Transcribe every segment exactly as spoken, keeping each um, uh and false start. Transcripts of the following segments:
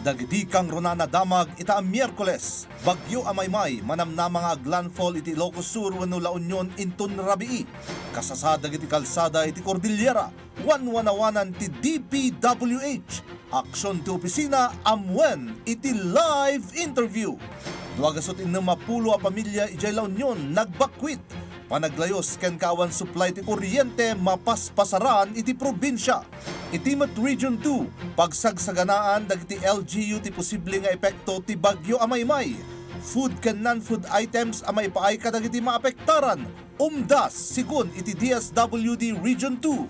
Dagiti kangrunaan a damag ita a Miyerkules, Bagyo Amaymay, manamnama nga aglandfall iti Ilocos Sur wenno La Union inton rabii. Kasasa dagiti kalsada iti Cordillera, wanwanawanan ti D P W H. Aksyon ti opisina, amuen iti live interview. Dua gasut innem a pulo a pamilia idiay La Union nagbakwit. Panaglayus ken kaawan supply ti kuryente mapaspasaran iti probinsia. Iti met Region two, pagsagsaganaan dagiti L G U ti posible nga epekto ti Bagyo Amaymay. Food ken non-food items a maipaay kadagiti maapektaran, umdas, segun iti D S W D Region two.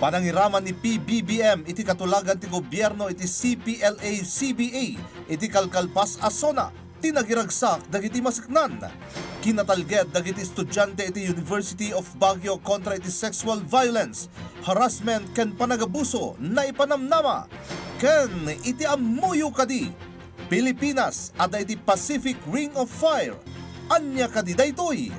Panangiraman ni P B B M iti katulagan ti gobierno iti C P L A C B A iti kalkalpas a zona ti nagiragsak dagiti maseknan. Kinatalged dagiti estudiante iti University of Baguio kontra iti sexual violence, harassment ken panagabuso naipanamnama. Ken iti ammoyo kadi, Pilipinas adda iti Pacific Ring of Fire. Ania kadi daytoy?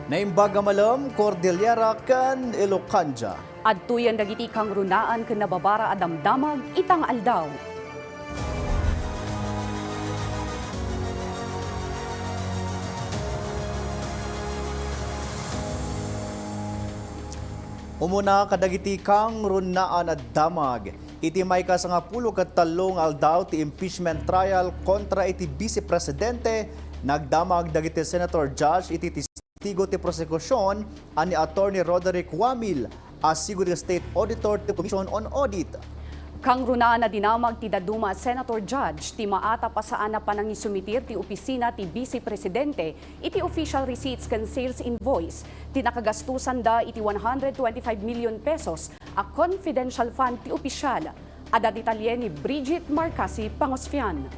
Naimbag a malem, Cordillera ken Ilocandia. Adtoyen dagiti kangrunaan ken nababara a damdamag ita nga aldaw. Umuna kadagiti kangrunaan a damag. Iti maikasangapulo ket tallo nga aldaw ti impeachment trial kontra iti Vice Presidente, nagdamag dagiti senator judge iti testigo ti prosekusion a ni Attorney Roderick Wamil, a sigu ti State Auditor ti Commission on Audit. Kangrunaan a dinamag ti dadduma a senator judge ti maatap a saan a panangisumitir ti opisina ti Vice Presidente iti official receipts ken sales invoice ti nakagastusanda iti one hundred twenty-five million pesos a confidential fund ti opisyal. Adda detalye ni Bridget Marcasi Pangosfian.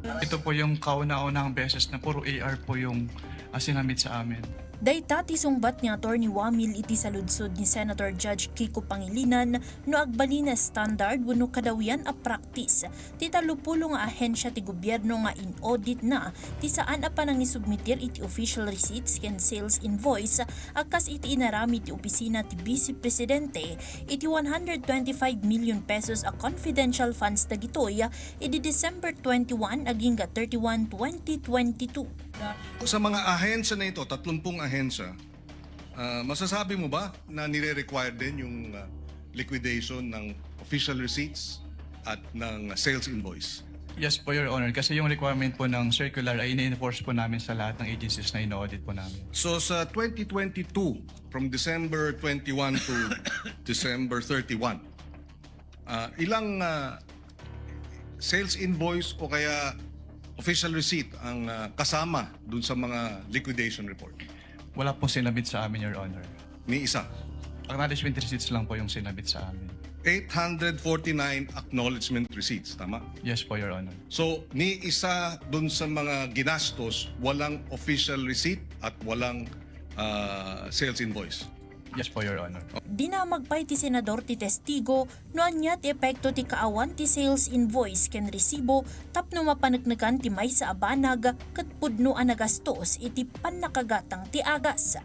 Ito po yung kauna-unahang beses na puro A R po yung, ah, sinamit sa amin. Dayta ti sungbat ni Attorney Wamil iti saludsod ni Senator Judge Kiko Pangilinan no agbalin a standard wenno kadawian a praktis ti tallopulo nga ahensya ti gobierno nga in-audit na ti saan a panangisubmitir iti official receipts ken sales invoice a kas iti inaramid ti opisina ti Vice Presidente iti one hundred twenty-five million pesos a confidential funds dagitoy idi December twenty-one agingga thirty-one, twenty twenty-two. Sa mga ahensya na ito, tatlumpung ahensya, ah, masasabi mo ba na nire-require din yung, ah, liquidation ng official receipts at ng sales invoice? Yes po, Your Honor. Kasi yung requirement po ng circular ay ini-enforce po namin sa lahat ng agencies na ino-audit po namin. So, sa twenty twenty-two, from December twenty-one to December thirty-one, ah, ilang, ah, sales invoice o kaya official receipt ang, ah, kasama dun sa mga liquidation report? Wala pong sinabit sa amin, Your Honor. Ni isa? Acknowledgement receipts lang po yung sinabit sa amin. Eight hundred forty-nine acknowledgement receipts, tama? Yes po, Your Honor. So, ni isa dun sa mga ginastos, walang official receipt at walang, ah, sales invoice? Yes po, Your Honor. Dinamag pay ti senador ti testigo no ania ti epekto ti kaawan ti sales invoice ken resibo tapno mapaneknekan ti maysa a banag ket pudno a nagastos iti pannakagatang ti agas.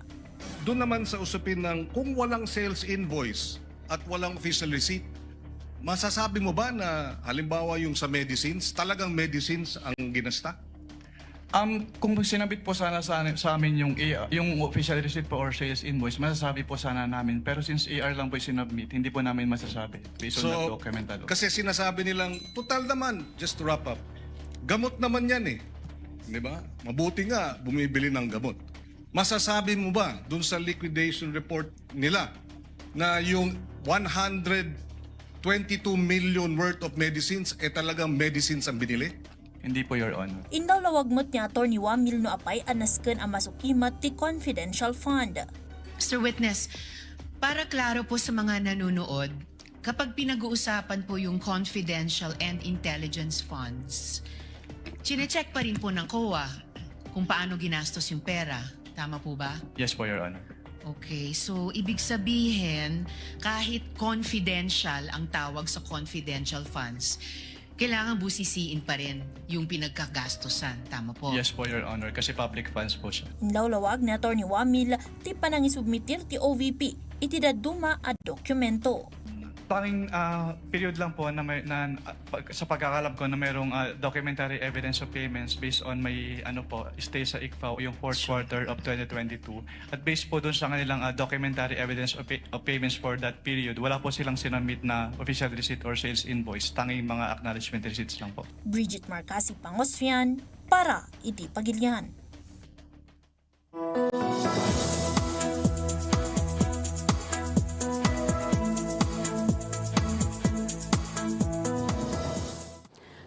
Doon naman sa usapin ng kung walang sales invoice at walang official receipt, masasabi mo ba na halimbawa yung sa medicines, talagang medicines ang ginasta? Um, kung sinabit po sana sa, sa amin yung A R, yung official receipt po or sales invoice, masasabi po sana namin. Pero since A R lang po yung sinubmit, hindi po namin masasabi based on the document alone. Kasi sinasabi nilang, total naman, just to wrap up, gamot naman yan eh. Di ba? Mabuti nga, bumibili ng gamot. Masasabi mo ba dun sa liquidation report nila na yung one hundred twenty-two million worth of medicines, eh, talagang medicines ang binili? Hindi po, Your Honor. Inlawlawag met ni Attorney Wamil no apay a nasken a masukimat ti confidential fund. Mister Witness, para klaro po sa mga nanonood, kapag pinag-uusapan po yung confidential and intelligence funds, chinecheck pa rin po ng COA kung paano ginastos yung pera. Tama po ba? Yes po, Your Honor. Okay, so ibig sabihin, kahit confidential ang tawag sa confidential funds, kailangan busisiin pa rin yung pinagkagastusan. Tama po? Yes po, Your Honor, kasi public funds po siya. Inlawlawag ni Attorney Wamil ti panangisubmitir ti O V P iti dadduma a dokumento. Tanging, ah, period lang po na may, na, ah, pag, sa pagkakalam ko na mayroong, ah, documentary evidence of payments based on may, ano po, stay sa ICFAO yung fourth quarter of twenty twenty-two. At based po dun sa kanilang, ah, documentary evidence of, pay- of payments for that period, wala po silang sinamit na official receipt or sales invoice, tanging mga acknowledgement receipts lang po. Bridget Marcasi Pangosfian para iti Pagilian.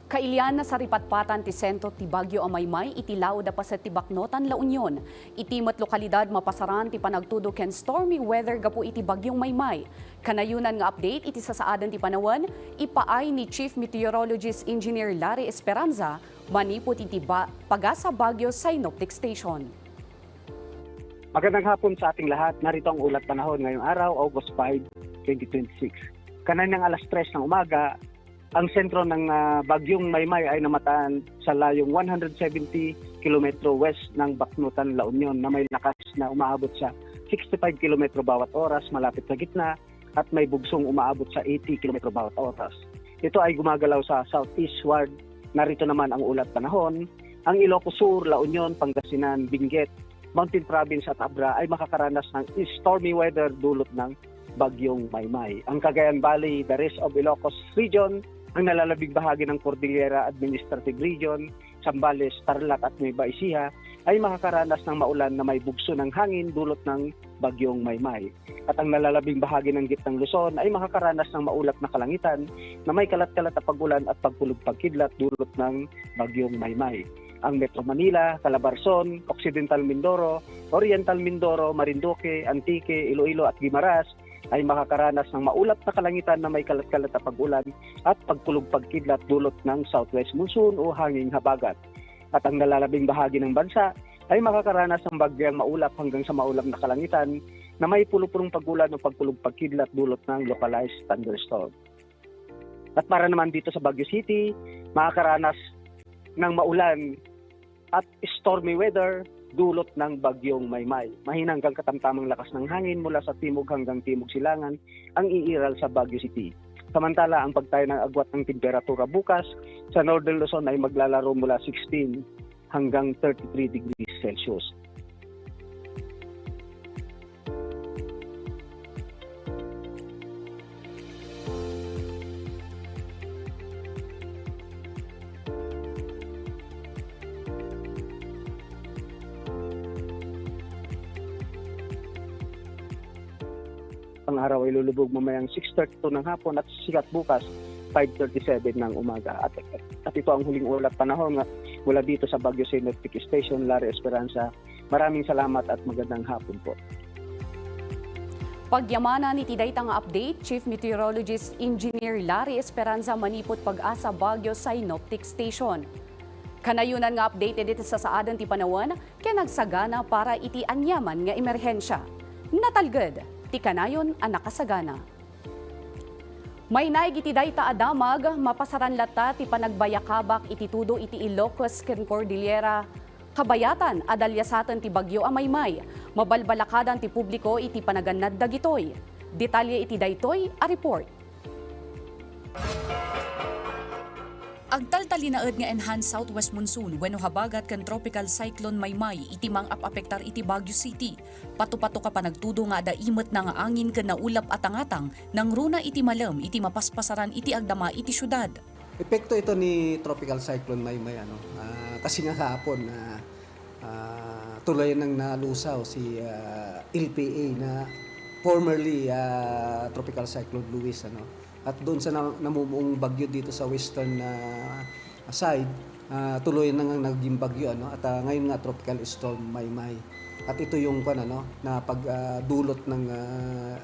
Kailian, nasaripatpatan ti sentro ti Bagyo a Maymay iti laud a paset ti Baknotan, La Union. Iti met lokalidad, mapasaran ti panagtudo ken stormy weather gapu iti Bagyong Maymay. Kanayonan nga update iti sasaaden ti panawen, ipaay ni Chief Meteorologist Engineer Larry Esperanza manipud iti ba-, Pagasa Bagyo Synoptic Station. Magandang hapon sa ating lahat. Narito ang ulat panahon ngayong araw, August five, twenty twenty-six. Kaninang alas tres ng umaga, ang sentro ng, ah, Bagyong Maymay ay namataan sa layong one hundred seventy kilometro west ng Baknotan, La Union, na may lakas na umaabot sa sixty-five kilometro bawat oras malapit sa gitna at may bugsong umaabot sa eighty kilometro bawat oras. Ito ay gumagalaw sa southeastward. Narito naman ang ulat panahon. Ang Ilocos Sur, La Union, Pangasinan, Benguet, Mountain Province at Abra ay makakaranas ng stormy weather dulot ng Bagyong Maymay. Ang Cagayan Valley, the rest of Ilocos Region, ang nalalabing bahagi ng Cordillera Administrative Region, Zambales, Tarlac at Nueva Ecija ay makakaranas ng maulan na may bugso ng hangin dulot ng Bagyong Maymay. At ang nalalabing bahagi ng Gitnang Luzon ay makakaranas ng maulap na kalangitan na may kalat-kalat na pag-ulan at pagkulog-pagkidlat dulot ng Bagyong Maymay. Ang Metro Manila, Calabarzon, Occidental Mindoro, Oriental Mindoro, Marinduque, Antique, Iloilo at Guimaras ay makakaranas ng maulap na kalangitan na may kalat-kalat na pag-ulan at pagkulog-pagkidlat dulot ng southwest monsoon o hanging habagat. At ang nalalabing bahagi ng bansa ay makakaranas ng bagyang maulap hanggang sa maulap na kalangitan na may pulupulong pag-ulan o pagkulog-pagkidlat dulot ng localized thunderstorm. At para naman dito sa Baguio City, makakaranas ng maulan at stormy weather dulot ng Bagyong Maymay. Mahina hanggang katamtamang lakas ng hangin mula sa timog hanggang timog silangan ang iiral sa Baguio City. Samantala, ang pagtayo ng agwat ng temperatura bukas sa Northern Luzon ay maglalaro mula sixteen hanggang thirty-three degrees Celsius. Ang araw ay lulubog mamayang six thirty-two ng hapon at sikat bukas five thirty-seven ng umaga. At, at ito ang huling ulat panahon nga mula dito sa Baguio Synoptic Station, Larry Esperanza. Maraming salamat at magandang hapon po. Pagyamanan iti dayta nga update, Chief Meteorologist Engineer Larry Esperanza manipud Pag-asa Baguio Synoptic Station. Kanayonan nga update iti sasaaden ti panawen ken agsagana para iti aniaman nga emerhensia. Natalged ti kanayon a nakasagana. Mainaig iti dayta a damag, mapasaran latta ti panagbayakabak iti tudo iti Ilocos ken Cordillera Kabayatan a daliasaten ti bagyo a Maymay. Mabalbalakadan ti publiko iti panagannad dagitoy. Detalye iti daytoy a report. Agtaltalinaed nga enhanced southwest monsoon wenno habagat ken tropical cyclone Maymay iti mangap-apektar iti Baguio City. Patupatop a panagtudo nga adda imetna nga angin ken naulap a tangatang nangruna iti malem iti mapaspasaran iti agdama iti siudad. Epekto ito ni Tropical Cyclone Maymay, ano, ah, kasi nga kahapon, ah, ah, tuluyan nang nalusaw si, ah, L P A na formerly, ah, Tropical Cyclone Luis, ano. At doon sa na-, namumuong bagyo dito sa western, ah, side, Ah, tuloy na nga naging bagyo, ano, at, ah, ngayon nga tropical storm Maymay. At ito yung, kwan, ano, na pag, ah, dulot ng, ah,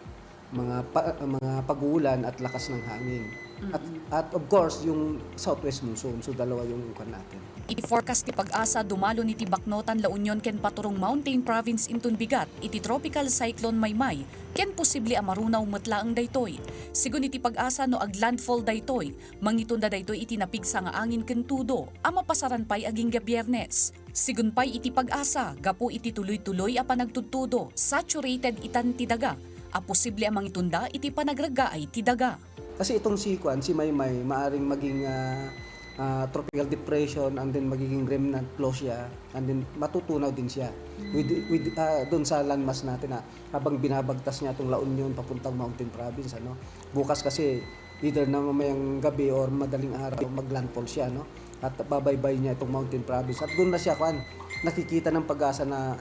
mga pa-, mga pag-uulan at lakas ng hangin. At, Mm. at of course, yung southwest monsoon. So, dalawa yung, kwan, natin. Iti forecast ti PAGASA, dumalon iti Bacnotan, La Union ken Paturong Mountain Province inton bigat iti Tropical Cyclone Maymay, ken posible a marunaw met laeng daytoy. Sigun iti PAGASA, no aglandfall daytoy, mangitunda daytoy iti napigsa nga angin ken tudo a mapasaran pay agingga Biyernes. Sigun pay iti PAGASA, gapu iti tuloy-tuloy a panagtudtudo, saturated itan ti daga a posible a mangitunda iti panagreggaay ti daga. Kasi itong si, kuan, si Maymay, maaring maging, ah, ah, tropical depression, and then magiging remnant flow siya, and then matutunaw din siya. With, with, ah, doon sa landmass natin, ah, habang binabagtas niya itong La Union papuntang Mountain Province, ano. Bukas kasi, either na mamayang gabi or madaling araw, maglandfall siya, no? At babaybay niya itong Mountain Province. At doon na siya, kuan, nakikita ng PAGASA na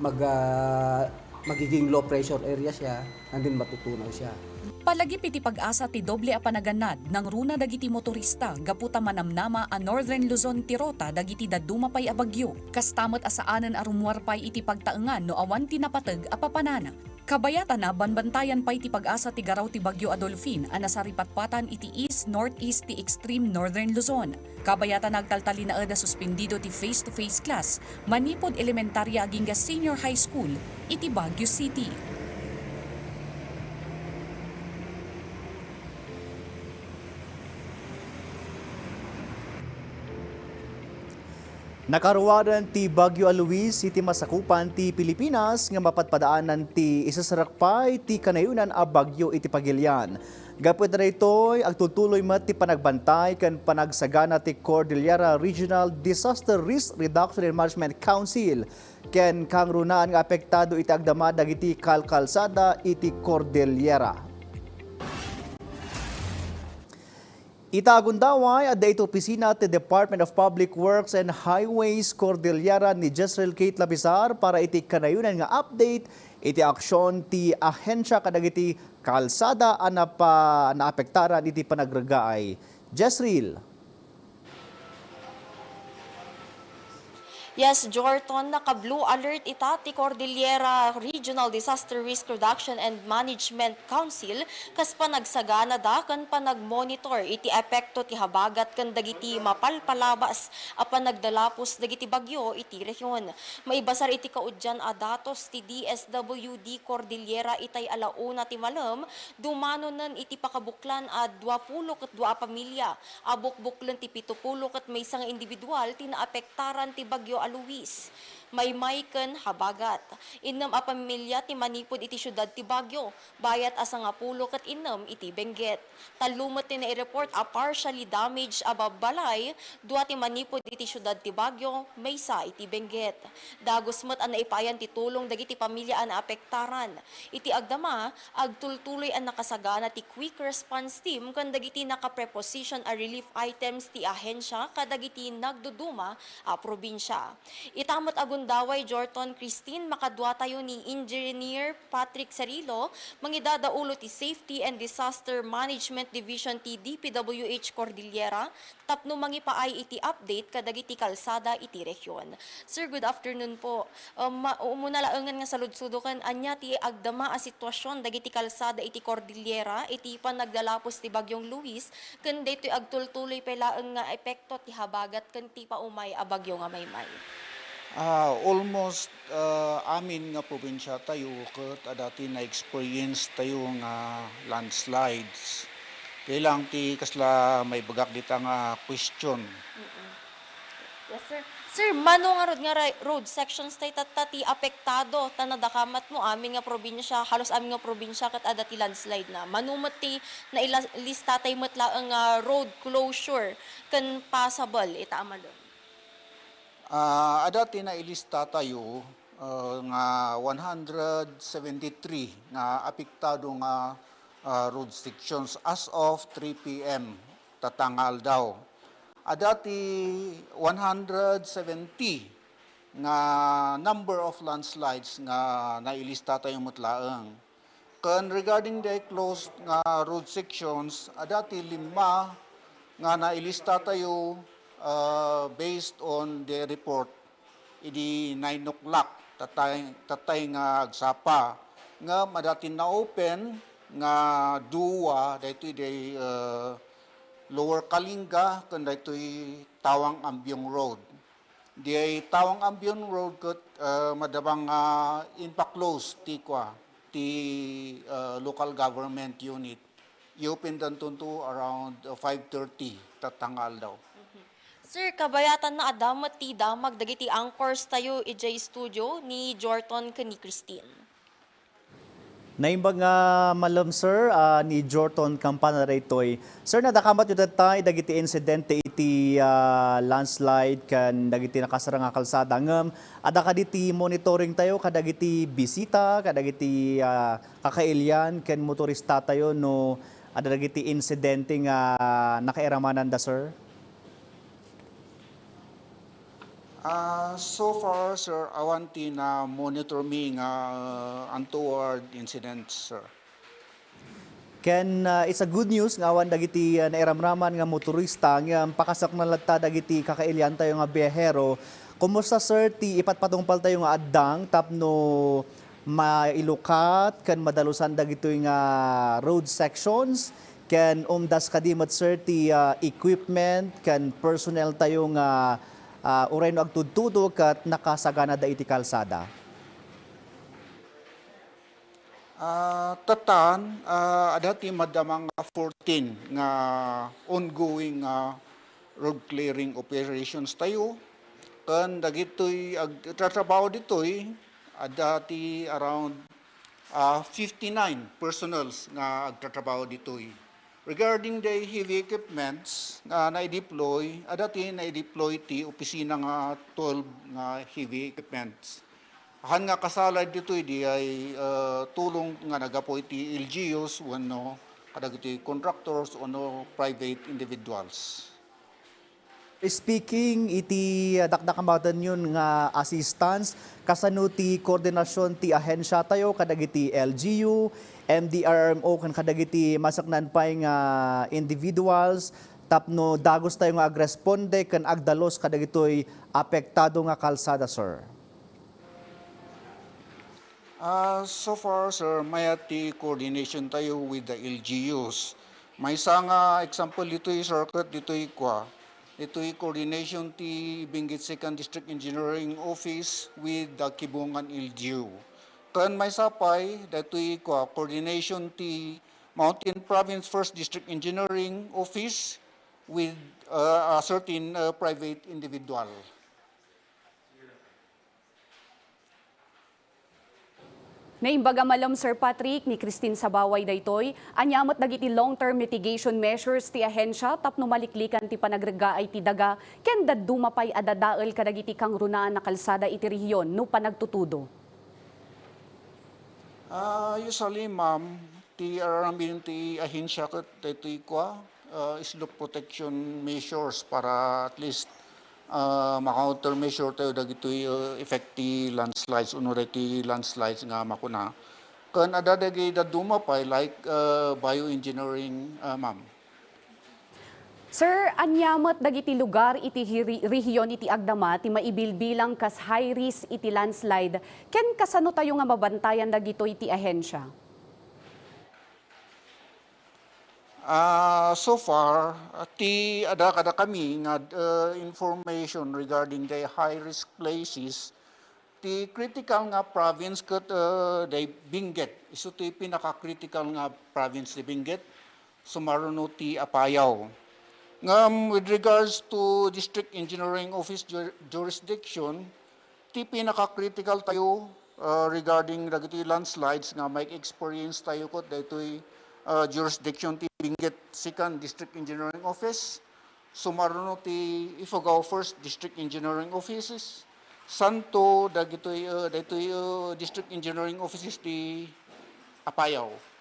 mag, ah, magiging low pressure area siya, and then matutunaw siya. Palagip iti PAGASA ti doble a panaganad, nangruna dagiti motorista gapu ta manamnama a Northern Luzon ti rota dagiti dadduma pay a bagyo. Kasta met a saanen a rummuar pay iti pagtaengan no awan ti napateg a papanan. Kabayatan a banbantayan pay ti PAGASA ti garaw ti Bagyo Adolfin a nasaripatpatan iti east-northeast ti extreme Northern Luzon. Kabayatan a agtaltalinaed a suspendido ti face-to-face class manipud elementaria agingga senior high school iti Baguio City. Nakaruaren ti Bagyo a Luis iti masakupan ti Pilipinas nga mapadpadaanan ti iseserrek pay ti kanayonan a bagyo iti pagilian. Gapu iti daytoy, agtultuloy met ti panagbantay ken panagsagana ti Cordillera Regional Disaster Risk Reduction and Management Council ken kangrunaan nga apektado iti agdama dagiti kalkalsada iti Cordillera. Ita a gundaway, adda iti opisina ti Department of Public Works and Highways Cordillera ni Jezreel Kate Labizar para iti kanayonan nga update iti aksyon ti ahensya kadagiti kalsada a napa-, naapektaran iti panagreggaay. Jezreel. Yes, Jorton, naka-blue alert ita ti Cordillera Regional Disaster Risk Reduction and Management Council kas panagsaganada ken panagmonitor iti epekto ti habagat ken dagiti mapalpalabas a panagdalapos dagiti bagyo iti rehiyon. Maibasar iti kaudian a datos ti D S W D Cordillera itay a la una ti malem, dumanonen iti pakabuklan a duapulo ket dua a pamilia a bukbuklen ti pitopulo ket maysa nga individual ti naapektaran ti Bagyo a Luis. Maymay ken habagat. Innem a pamilia ti manipud iti siudad ti Baguio, bayat a sangapulo ket innem iti Benguet. Tallo met ti naireport a partially damaged a babbalay, dua ti manipud iti siudad ti Baguio, maysa iti Benguet. Dagus met a naipayan ti tulong dagiti pamilia a naapektaran. Iti agdama, agtultuloy a nakasagana ti Quick Response Team ken dagiti naka-preposition a relief items ti ahensia kadagiti nagduduma a probinsia. Ita met a gundaway, Jorton, Christine, makaduatayo ni Engineer Patrick Cerilo, mangidadaulo ti Safety and Disaster Management Division ti D P W H Cordillera, tapno mangipaay iti update kadagiti kalsada iti rehiyon. Sir, good afternoon po. Um, ma-, umuna laengen nga saludsodon, ania ti agdama a sitwasyon dagiti kalsada iti Cordillera iti panagdalapos ti Bagyong Luis, ken daytoy agtultuloy pay laeng nga epekto ti habagat ken ti paumay a bagyo nga Maymay? Ah, almost, ah, amin nga probinsiatayo ket adda ti na-experience tayo nga landslides. Kailang ti kasla maibagak dita nga question. Mm-mm. Yes, sir. Sir, mano ngarud nga ra-, road sections tay tatta ti apektado? Ta nadakamatmo amin nga probinsia, halos amin nga probinsia ket adda ti landslide na. Mano met ti naila-, lista tay met laeng nga road closure ken possible ita a malem? Ah, adda ti nailista tayo, ah, nga one hundred seventy-three nga apektado nga, ah, road sections as of three P M tatta nga aldaw. Adda ti one hundred seventy nga number of landslides nga nailista tayo met laeng. Ken regarding the closed nga road sections, adda ti lima nga nailista tayo, uh, based on the report, idi nine o'clock, tatay, tatay nga agsapa. Nga madati na-open nga dua, daytoy day, uh, Lower Kalinga, ken daytoy Tawang Ambiong Road. Diay Tawang Ambion Road ket, ah, madama nga impaklose ti kua, ti, ah, local government unit. I-open danton to around, ah, five thirty tatta nga aldaw. Sir, kabayatan na adda met ti damag dagiti anchors tayo idiay studio ni Jorton ken ni Christine. Naimbag nga malem, sir, ah, ni Jorton Campana daytoy. Sir, nadakamatyo tatta dagiti insidente iti, ah, landslide ken dagiti nakasara nga kalsada. Ngem, adda kadi ti monitoring tayo kadagiti bisita, kadagiti, ah, kakailian ken motorista tayo no adda dagiti insidente nga nakairamananda, sir? Ah, so far, sir, awan ti na-monitor mi nga, uh, untoward incidents, sir. Ken, uh, it's a good news nga awan dagiti, uh, nairamraman nga motorista, ngem pakasaknal latta dagiti kakailian tayo nga biyahero. Kumusta, sir, ti ipatpatungpal tayo nga addang tapno mailukat ken madalusan dagitoy nga road sections? Ken umdas kadi met, sir, ti, ah, equipment ken personnel tayo nga, ah, uray no agtudtudo ket nakasaganada iti kalsada? Ah, tatan, ah, adda ti madama nga fourteen nga ongoing nga road clearing operations tayo. Ken dagitoy agtatrabaho ditoy, adda ti around, ah, fifty-nine personnels nga agtatrabaho ditoy. Regarding the heavy equipments nga nai-deploy, adda ti nai-deploy ti opisina nga twelve nga heavy equipments. Haan nga kasala ditoy diay, ah, tulong nga naggapu iti L G Us wenno kadagiti contractors wenno private individuals. Speaking iti, ah, dakdakamatenyon nga assistance, kasano ti koordinasyon ti ahensiatayo kadagiti L G U, M D R R M O, ken kadagiti masaknaan pay nga individuals tapno dagustayo nga agresponde ken agdalus kadagitoy apektado nga kalsada, sir? Ah, so far, sir, mayat ti coordination tayo with the L G Us. Maysa nga example ditoy, sir, ket ditoy kua, ditoy coordination ti Benguet Second District Engineering Office with the Kibungan L G U. Ken maysa pay, ditoy kua, coordination ti Mountain Province First District Engineering Office with, uh, a certain, uh, private individual. Naimbag a malem, Sir Patrick, ni Christine Sabaway daytoy. Ania met dagiti long-term mitigation measures ti ahensia tapno maliklikan ti panagreggaay ti daga ken dadduma pay a dadael kadagiti kangrunaan a kalsada iti rehiyon no panagtutudo? Ah, usually, ma'am, ti aramiden ti ahensia ket daytoy kua, ah, slope protection measures para at least, ah, ma-countermeasure tayo dagitoy, ah, effect ti landslides, uno dagiti landslides nga makuna. Ken adda dagiti dadduma pay, like, ah, bioengineering, ah, ma'am. Sir, ania met dagiti lugar iti hiri-, rehiyon iti Agdama ti maibilbilang kas high risk iti landslide, ken kasano tayo nga mabantayan dagitoy ti ahensia? Ah, so far, ah, ti adda kadakami nga, ah, information regarding the high risk places, ti critical nga province ket, ah, day Benguet. Isu ti pinaka-critical nga province ti Benguet, sumaruno ti Apayao. Ngem, with regards to District Engineering Office jur-, jurisdiction, ti pinaka-critical tayo, ah, regarding dagiti landslides nga may experience tayo ket daytoy, ah, jurisdiction ti Benguet Second District Engineering Office, sumaruno ti Ifugao First District Engineering Offices, santo dagitoy, ah, daytoy, ah, District Engineering Offices ti Apayao.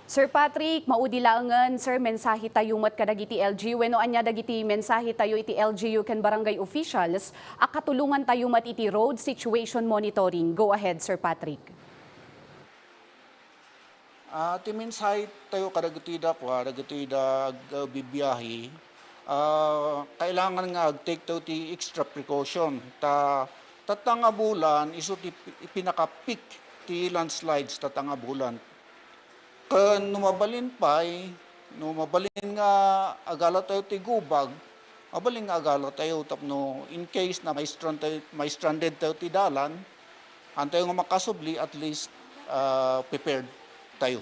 Sir Patrick, maudi laengen, sir, mensahe tayo met kadagiti L G U wenno ania dagiti mensahe tayo iti L G U ken barangay officials a katulongan tayo met iti road situation monitoring. Go ahead, Sir Patrick. Ah, ti mensahe tayo kadagitoy da kua, dagitoy da ag-, ah, bibiyahe, Ah, kailangan nga ag-take tayo ti extra precaution. Ta, tatta nga bulan, isu ti pi-, pinaka-peak ti landslides tatta nga bulan. Ken no mabalin pay, no mabalin nga agala tayo ti gubag, mabalin nga agala tayo tapno in case na ma-strand tayo, ma-stranded tayo ti dalan, antayo nga makasubli, at least, ah, prepared tayo.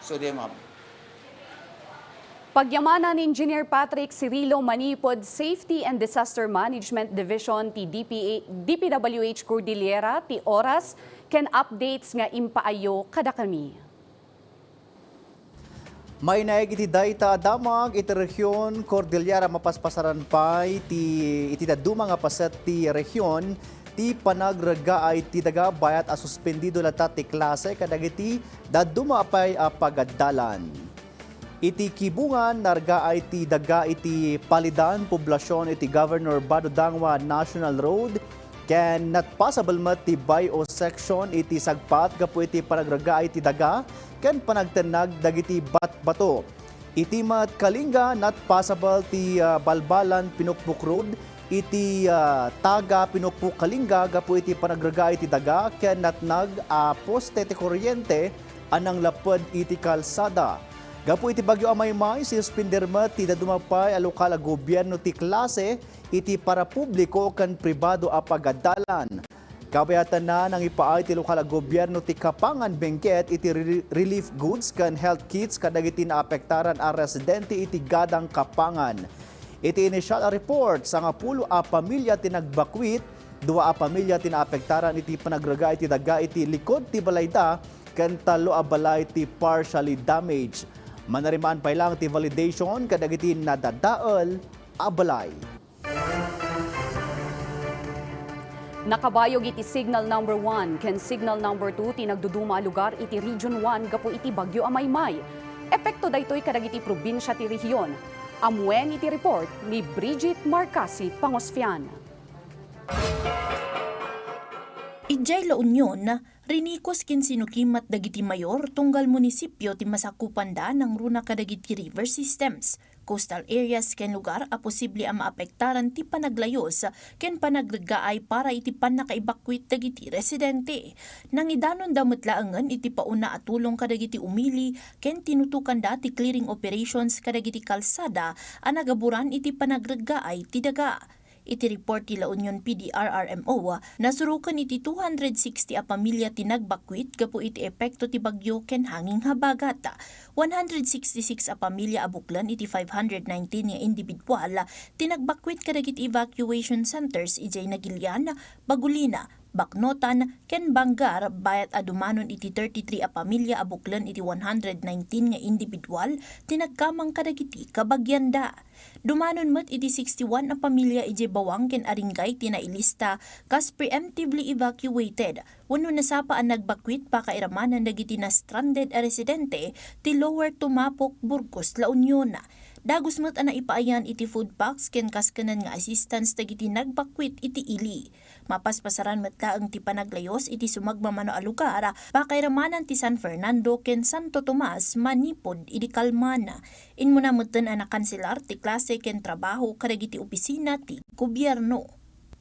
So, di, ma'am. Pagyamanan ni Engineer Patrick Cirilo, manipud Safety and Disaster Management Division ti D P A, D P W H Cordillera, ti oras ken updates nga impaayyo kadakami. Mainaig iti dayta a damag iti rehiyon Cordillera, mapaspasaran pay ti iti dadduma nga paset ti rehiyon ti panagreggaay ti daga, bayat a suspendido latta ti klase kadagiti dadduma pay a pagadalan. Iti Kibungan, nargaay ti daga iti Palidan, poblasion iti Governor Bato Dangua National Road, ken natpasabel met ti bay-o section iti Sagpat gapu iti panagreggaay ti daga ken panagtennag dagiti batbato. Iti met Kalinga, natpasabel ti, ah, Balbalan Pinukpok Road iti, ah, Taga Pinukpok, Kalinga gapu iti panagreggaay ti daga ken natnag a poste ti kuryente a nanglapped iti kalsada. Gapu iti bagyo a Maymay, sinuspender met ti dadduma pay a lokal a gobierno ti klase iti parapubliko ken pribado a pagadalan. Kabayatanna, nangipaay ti lokal a gobierno ti Kapangan Benguet iti re-, relief goods ken health kits kadagiti naapektaran a residente iti Gadang, Kapangan. Iti initial a report, sangapulo a pamilya ti nagbakwit, dua a pamilya ti naapektaran iti panagreggaay ti daga iti likod ti balayda, ken tallo a balay ti partially damaged. Manarimaan pay lang ti validation kadagiti nadadael a balay. Nakabayog iti Signal Number One ken Signal Number Two ti nagduduma a lugar iti Region One gapu iti Bagyo a Maymay. Epekto daytoy kadagiti probinsia ti rehiyon. Ammuen iti report ni Bridget Marcasi Pangosfian. Idiay La Union, rinikos ken sinukimat dagiti mayor tunggal munisipio ti masakupanda nangruna kadagiti river systems, coastal areas ken lugar a posible a maapektaran ti panaglayus ken panagreggaay para iti pannakaibakwit dagiti residente. Nangidanonda met laengen iti pauna a tulong kadagiti umili ken tinutokanda ti clearing operations kadagiti kalsada a nagaburan iti panagreggaay ti daga. Iti report ti La Union P D R R M O, nasuroken iti two hundred sixty a pamilya ti nagbakwit gapu iti epekto ti bagyo ken hanging habagat. One hundred sixty-six a pamilya a buklen iti five hundred nineteen nga individual ti nagbakwit kadagiti evacuation centers idiay Nagilian, Bagulina, Baknotan, ken Bangar, bayat a dumanon iti thirty-three a pamilya a buklen iti one hundred nineteen nga individual ti nagkamang kadagiti kabagianda. Dumanon met iti sixty-one a pamilya idiay Bawang ken Aringay ti nailista kas preemptively evacuated wenno nasapa a nagbakwit pakairamanan dagiti na-stranded a residente ti Lower Tumapuc, Burgos, La Union. Dagus met a naipaayan iti food packs ken kas ken nga assistance dagiti nagbakwit iti ili. Mapaspasaran met laeng ti panaglayus iti sumagmamano a lugar, pakairamanan ti San Fernando ken Santo Tomas manipud idi kalman. Immuna metten a nakanselar ti klase ken trabaho kadagiti opisina ti gobierno.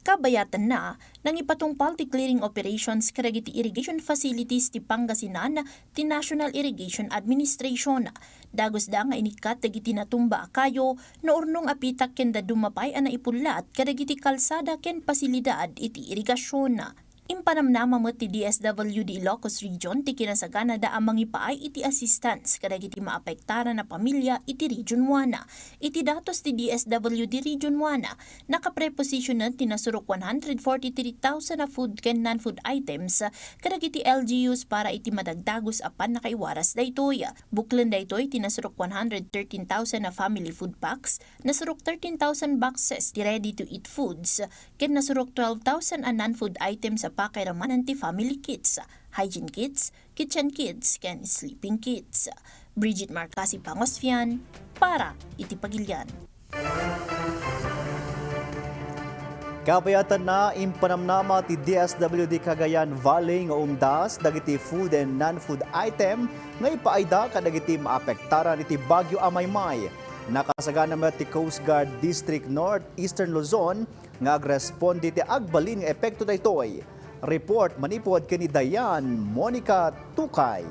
Kabayatanna, nangipatungpal ti clearing operations kadagiti irrigation facilities ti Pangasinan ti National Irrigation Administration. Dagusda nga inikkat dagiti natumba a kayo, naurnong a pitak ken dadduma pay a naipullat kadagiti kalsada ken pasilidad iti irigasion. Impanamnama met ti D S W D Ilocos Region ti kinasaganada a mangipaay iti assistance kadagiti maapektaran a pamilya iti Region One. Iti datos ti D S W D Region One, nakaprepositioned ti nasurok one hundred forty-three thousand a food ken non-food items kadagiti L G Us para iti madagdagus a pannakaiwaras daytoy. Buklen daytoy ti nasurok one hundred thirteen thousand a family food packs, nasurok thirteen thousand boxes ti ready-to-eat foods, ken nasurok twelve thousand a non-food items a pakairamanan ti family kits, hygiene kits, kitchen kits, ken sleeping kits. Bridget Marcasi Pangosfian, para iti Pagilian. Kabayatanna, impanamnama ti D S W D Cagayan Valley nga umdas dagiti food and non-food item nga ipaayda kadagiti maapektaran iti Bagyo a Maymay. Nakasagana met ti Coast Guard District North Eastern Luzon nga agresponde iti agbalin nga epekto daytoy. Report manipud ken ni Dayan Monica Tukay.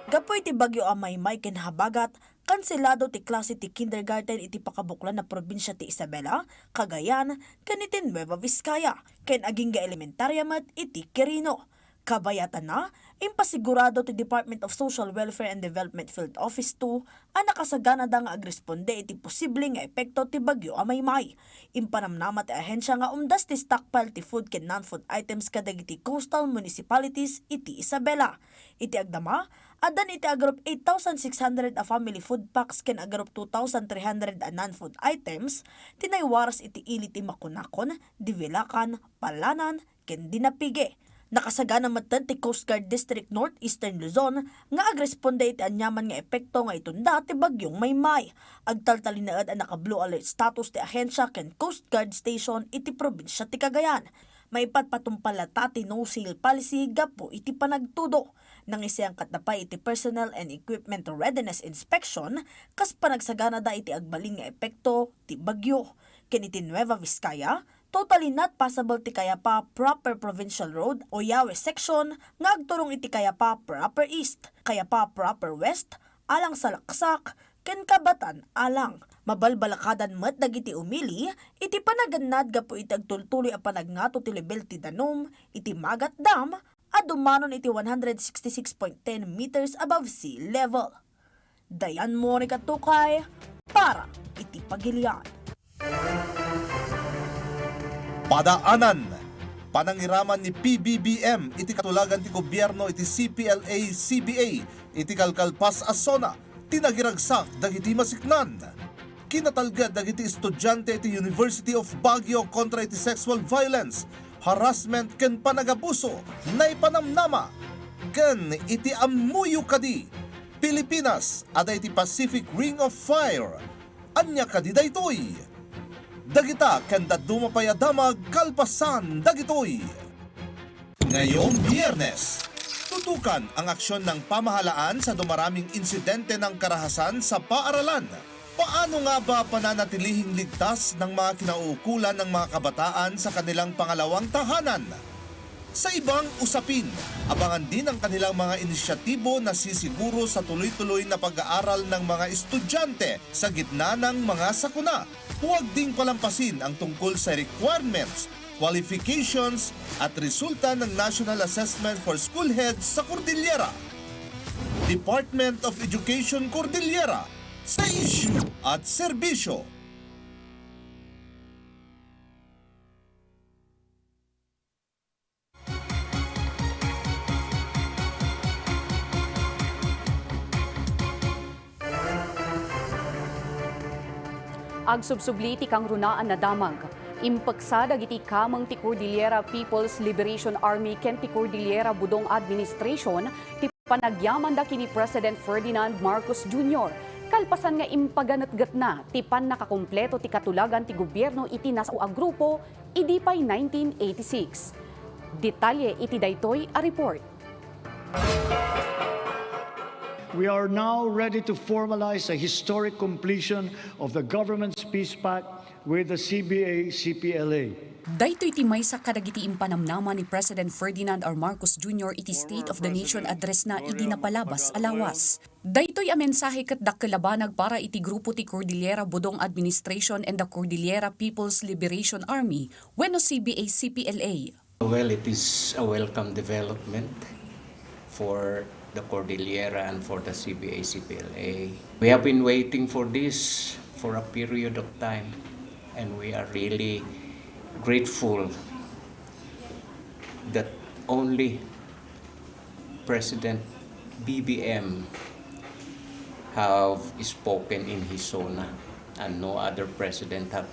Gapu iti bagyo a Maymay ken habagat, kanselado ti klase ti kindergarten iti pakabuklan a probinsia ti Isabela, Cagayan, ken iti Nueva Vizcaya, ken agingga elementaria met iti Quirino. Kabayatanna, impasigurado ti Department of Social Welfare and Development Field Office two a nakasaganada nga agresponde iti posible nga epekto ti bagyo a Maymay. Impanamnama ti ahensia nga umdas ti stockpile ti food ken non-food items kadagiti coastal municipalities iti Isabela. Iti agdama, addan iti agrup eight thousand six hundred a family food packs ken agrup two thousand three hundred a non-food items ti naiwaras iti ili ti Maconacon, Divilacan, Palanan, ken Dinapigue. Nakasagana metten ti Coast Guard District North Eastern Luzon nga agresponde iti aniaman nga epekto nga itunda ti Bagyong Maymay. Agtaltalinaed a naka-blue alert status ti ahensia ken Coast Guard Station iti probinsia ti Cagayan. Maipatpatumpal latta ti no-sail policy gapu iti panagtudo. Nangisayang katda pay iti personnel and equipment readiness inspection kas panagsaganada iti agbalin nga epekto ti bagyo. Ken iti Nueva Vizcaya, totally not passable ti Cayapa Proper Provincial Road o Yawe Section nga agturong iti Cayapa Proper East, Cayapa Proper West, Alang Salaksak, ken Cabatan Alang. Mabalbalakadan met dagiti umili iti panagannad gapu iti agtultuloy a panagngato ti lebel ti danum iti Magat Dam a dumanon iti one hundred sixty-six point ten meters above sea level. Dayan Monica Tukay para iti Pagilian. Padaanan, panangiraman ni P B B M iti katulagan ti gobierno iti C P L A C B A iti kalkalpas a zona ti nagiragsak dagiti masiknan. Kinatalged dagiti estudiante iti University of Baguio kontra iti sexual violence, harassment ken panagabuso, naipanamnama. Ken iti ammoyo kadi, Pilipinas, adda iti Pacific Ring of Fire. Ania kadi daytoy? Dagita ken dadduma pay a damag kalpasan dagitoy. Ngayong Biyernes, tutukan ang aksyon ng pamahalaan sa dumaraming insidente ng karahasan sa paaralan. Paano nga ba pananatilihing ligtas ng mga kinauukulan ng mga kabataan sa kanilang pangalawang tahanan? Sa ibang usapin, abangan din ang kanilang mga inisyatibo na sisiguro sa tuloy-tuloy na pag-aaral ng mga estudyante sa gitna ng mga sakuna. Huwag ding palampasin ang tungkol sa requirements, qualifications, at resulta ng National Assessment for School Heads sa Cordillera. Department of Education Cordillera, sa isyu at serbisyo. Agsubsubli ti kangrunaan a damag. Impeksa dagiti kameng ti Cordillera People's Liberation Army ken ti Cordillera Budong Administration ti panagyamanda ken ni President Ferdinand Marcos Junior kalpasan nga impaganetgetna ti pannakakompleto ti katulagan ti gobierno iti nasao a grupo idi pay nineteen eighty-six. Detalye iti daytoy a report. We are now ready to formalize a historic completion of the government's peace pact with the C B A C P L A. Daytoy ti maysa kadagiti impanamnama ni President Ferdinand R. Marcos Junior iti State of the Nation Address na idi napalabas a lawas. Daytoy a mensahe ket dakkel a banag para iti grupo ti Cordillera Budong Administration and the Cordillera People's Liberation Army wenno C B A C P L A. Well, it is a welcome development for the Cordillera and for the C B A C P L A. We have been waiting for this for a period of time, and we are really grateful that only President B B M have spoken in his zona, and no other president have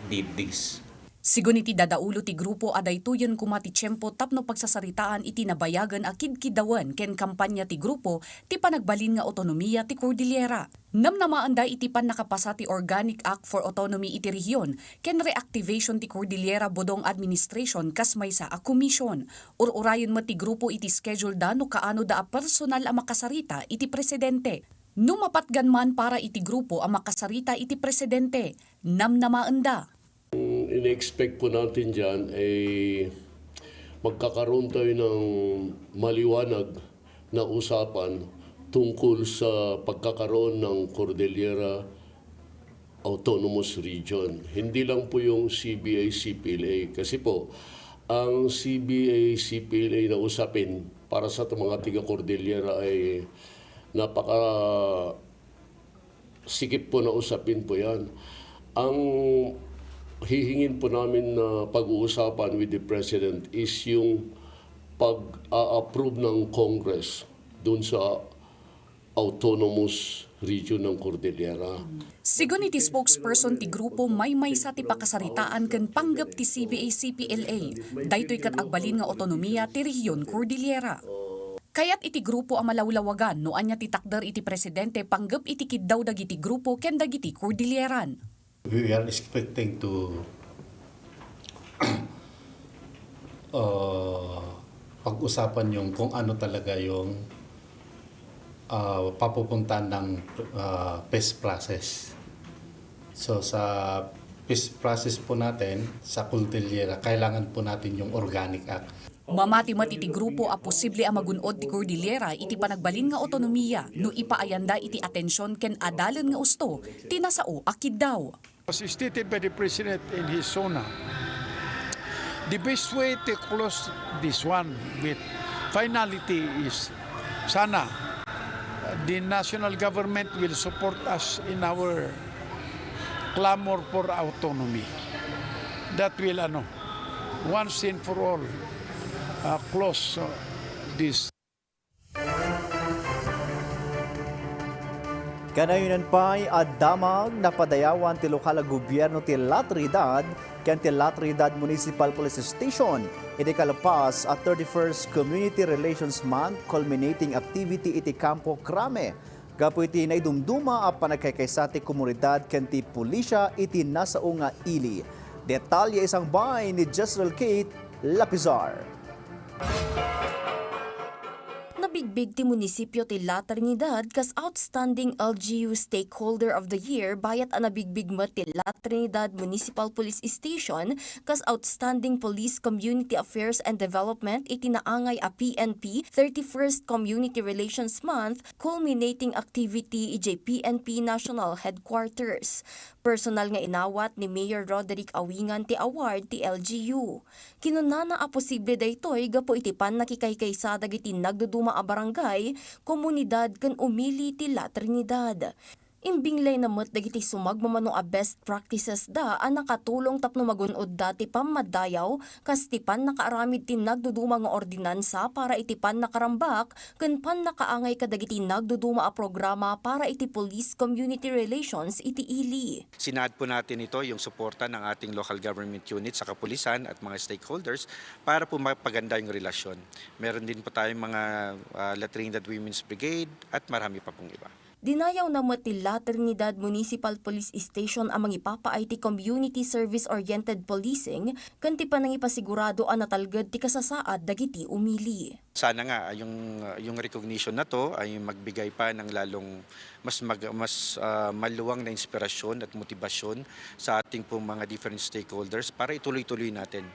did this. Sigun iti dadaulo ti grupo a daytoyen koma ti tiempo tapno pagsasaritaan iti nabayagen a kidkiddawen ken kampanya ti grupo ti panagbalin nga autonomia ti Cordillera. Namnamaenda iti pannakapasa ti Organic Act for Autonomy iti rehiyon ken reactivation ti Cordillera Budong Administration kas maysa a komisyon. Ur-urayen met ti grupo iti schedule da no kaano da a personal a makasarita iti presidente. No mapatgan man para iti grupo a makasarita iti presidente, namnamaenda. Ang ina-expect po natin dyan ay magkakaroon tayo ng maliwanag na usapan tungkol sa pagkakaroon ng Cordillera Autonomous Region. Hindi lang po yung C B A C P L A. Kasi po, ang C B A C P L A na usapin para sa mga tiga Cordillera ay napaka sikip po na usapin po yan. Ang hihingin po namin na pag-uusapan with the President is yung pag-a-approve ng Congress dun sa autonomous region ng Cordillera. Sigun iti spokesperson ti grupo, maymaysa ti pakasaritaan ken panggep ti C B A C P L A. Daytoy ket agbalin nga autonomia ti rehiyon Cordillera. Kayat iti grupo a malawlawagan no ania ti takder iti presidente panggep iti kiddaw dagiti grupo ken dagiti Cordilleran. We are expecting to uh, pag-usapan yung kung ano talaga yung uh, papupuntahan ng uh, peace process. So sa peace process po natin, sa Cordillera, kailangan po natin yung Organic Act. Mamati met iti grupo a posible a magun-od ti Cordillera iti panagbalin nga autonomia no ipaayanda iti atension ken adalen nga usto ti nasao a kiddaw. As stated by the President in his SONA, the best way to close this one with finality is sana the national government will support us in our clamor for autonomy. That will ano, once and for all uh, close uh, this. Kanayon pay a damag napadayawan ti lokal a gobierno ti La Trinidad ken ti La Trinidad Municipal Police Station iti kalpasan a thirty-first Community Relations Month culminating activity iti Campo Crame gapu iti naidumduma a panagkaykaysa ti komunidad ken ti pulisya iti nasao nga ili. Detalye isangbay ni Jezreel Kate Lapizar. Nabigbig ti munisipyo ti La Trinidad kas Outstanding L G U Stakeholder of the Year bayat a nabigbig met ti La Trinidad Municipal Police Station kas Outstanding Police Community Affairs and Development iti naangay a P N P thirty-first Community Relations Month culminating activity idiay P N P National Headquarters. Personal nga inawat ni Mayor Roderick Awingan ti award ti L G U. Kinunana a posible daytoy gapu iti pannakikaykaysa dagiti nagduduma a barangay, komunidad ken umili ti La Trinidad. Imbinglayna met dagiti sumagmamano a best practices da a nakatulong tapno magun-odda ti pammaddayaw kas ti pannakaaramid ti nagduduma nga ordinansa para iti pannakarambak ken pannakaangay kadagiti nagduduma a programa para iti police community relations iti ili. Sinaad po natin ito, yung suporta ng ating local government unit sa kapulisan at mga stakeholders para po mapaganda yung relasyon. Meron din po tayong mga uh, La Trinidad Women's Brigade at marami pa pong iba. Dinayaw na met ti La Trinidad Municipal Police Station a mangipapaay ti community service-oriented policing ken ti panangipasigurado a natalged ti kasasaad dagiti umili. Sana nga yung yung recognition na to ay magbigay pa ng lalong mas mag, mas uh, maluwang na inspirasyon at motibasyon sa ating pong mga different stakeholders para ituloy-tuloy natin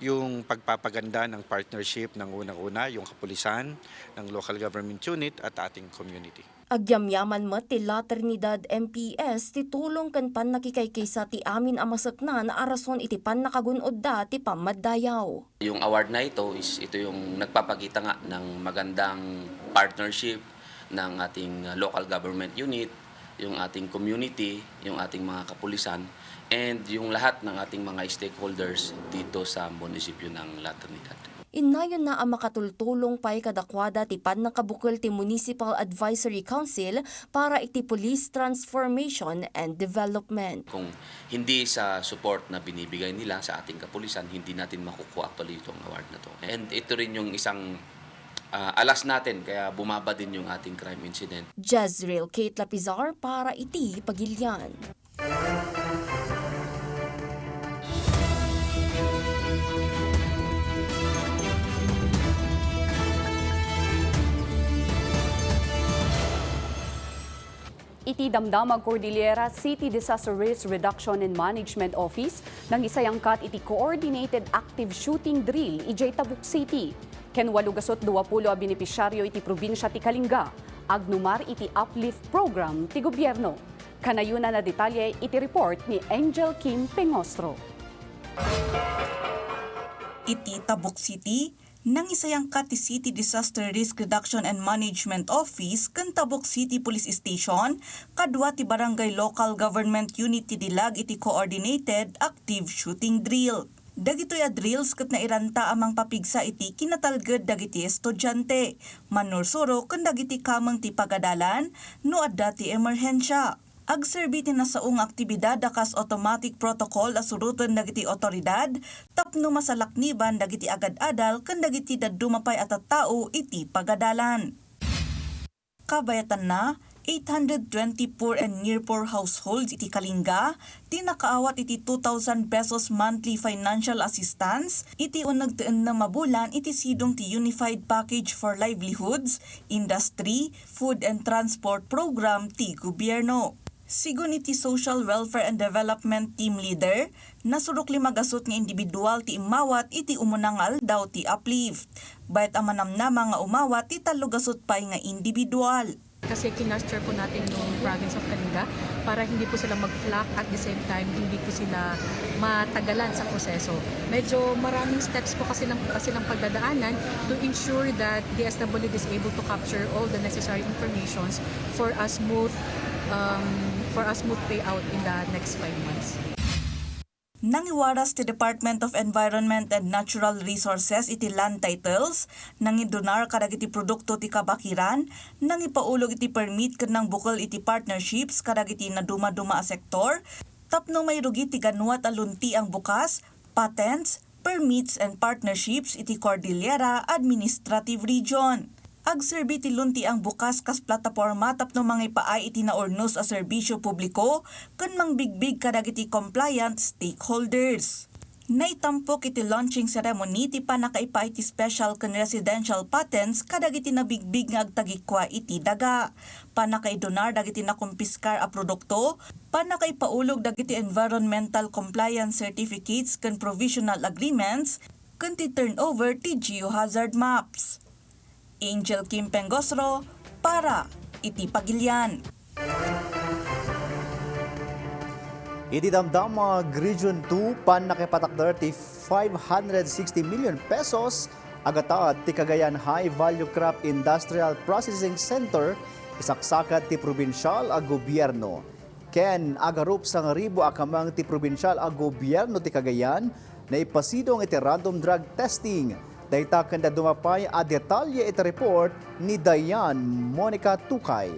yung pagpapaganda ng partnership ng unang-una yung kapulisan, ng local government unit at ating community. Agyamyaman met ti La Trinidad M P S ti tulong ken pannakikaykaysa ti amin a maseknan a rason iti pannakagun-odda ti pammaddayaw. Yung award na ito is ito yung nagpapakita nga ng magandang partnership ng ating local government unit, yung ating community, yung ating mga kapulisan, and yung lahat ng ating mga stakeholders dito sa munisipyo ng La Trinidad. Innayonna a makatultulong pay kadakuada ti pannakabukel ti Municipal Advisory Council para iti Police Transformation and Development. Kung hindi sa support na binibigay nila sa ating kapulisan, hindi natin makukuha actually itong award na to. And ito rin yung isang ah, alas natin kaya bumaba din yung ating crime incident. Jezreel Kate Lapizar para iti Pagilian. Iti Damdamag Cordillera City Disaster Risk Reduction and Management Office, nangisayangkat iti coordinated active shooting drill idiay Tabuk City. Ken walo gasut dua pulo a benepisyaryo iti probinsia ti Kalinga, agnumar iti uplift program ti gobyerno. Kanayon a nadetalye iti report ni Angel Kim Pengostro. Iti Tabuk City, nangisayangkat ti City Disaster Risk Reduction and Management Office ken Tabuk City Police Station, kadua ti Barangay Local Government Unit ti dilag iti coordinated active shooting drill. Dagitoy a drills ket nairanta a mangpapigsa iti kinatalged dagiti estudiante, mannursuro ken dagiti kameng ti pagadalan no adda ti emerhensia. Agserbi ti nasao nga aktibidad a kas automatic protocol a suroten dagiti awtoridad tapno masalakniban dagiti agad-adal ken dagiti dadduma pay a tattao iti pagadalan. Kabayatanna, eight hundred twenty poor and near poor households iti Kalinga ti nakaawat iti two thousand pesos monthly financial assistance iti uneg ti ennem a bulan iti sidong ti Unified Package for Livelihoods, Industry, Food and Transport Program ti gobyerno. Sigun iti Social Welfare and Development Team Leader, nasurok lima gasut nga individual ti immawat iti umuna nga aldaw ti uplift. Bayat a manamnama nga umawat ti tallo gasut pay nga individual. Kasi kinasture po natin yung province of Kalinga para hindi po sila mag-flock, at the same time hindi po sila matagalan sa proseso. Medyo maraming steps po kasi lang, kasi lang pagdadaanan to ensure that D S W D is able to capture all the necessary informations for a smooth, um, for a smooth payout in the next five months. Nangiwaras ti Department of Environment and Natural Resources iti land titles, nangidonar kadagiti produkto ti kabakiran, nangipaulog iti permit ken nangbukel iti partnerships kadagiti nadumaduma a sektor tapno mairugi ti ganuat a luntiang bukas, patents, permits and partnerships iti Cordillera Administrative Region. Agserbi ti luntiang bukas kas plataporma tapno mangipaay iti naurnos a serbisyo publiko ken mangbigbig kadagiti compliant stakeholders. Naitampok iti launching ceremony ti pannakaipaay ti special ken residential patents kadagiti nabigbig nga agtagikua iti daga, pannakaidonar dagiti nakumpiskar a produkto, pannakaipaulog dagiti environmental compliance certificates ken provisional agreements, ken ti turnover ti geohazard maps. Angel Kim Pengosro para iti Pagilian. Iti Damdamag Region two, pannakipatakder ti five hundred sixty million pesos a gatad ti Cagayan High Value Crop Industrial Processing Center, isaksakat ti probinsial a gobierno. Ken agarup sangaribu a kameng ti probinsial a gobierno ti Cagayan naipasidong iti random drug testing. Dayta ken dadduma pay a detalye iti report ni Diane Monica Tukay.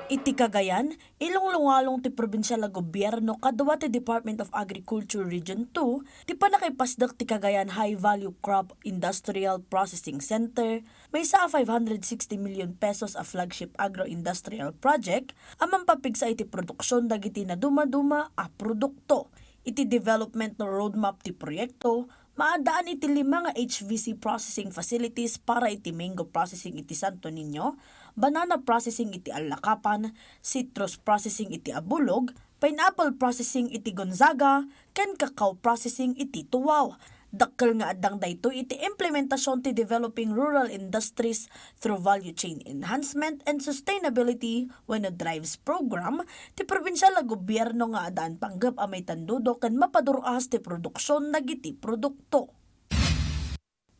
Iti Cagayan, ilunglungalong ti probinsial a gobierno kadua ti Department of Agriculture Region two ti pannakaipasdek ti Cagayan High Value Crop Industrial Processing Center, maysa a five hundred sixty million pesos a flagship agro-industrial project a mampapigsa iti produksion dagiti nadumaduma a produkto. Iti development roadmap ti proyekto, maaddaan iti lima nga H V C processing facilities para iti mango processing iti Santo Niño, banana processing iti Allacapan, citrus processing iti Abulog, pineapple processing iti Gonzaga, ken cacao processing iti Tuwao. Dakkel nga addang daytoy iti implementasion ti Developing Rural Industries through Value Chain Enhancement and Sustainability wenno DRIVES program ti probinsial a gobierno nga addaan panggep a maitandudo ken mapadur-as ti produksion dagiti produkto.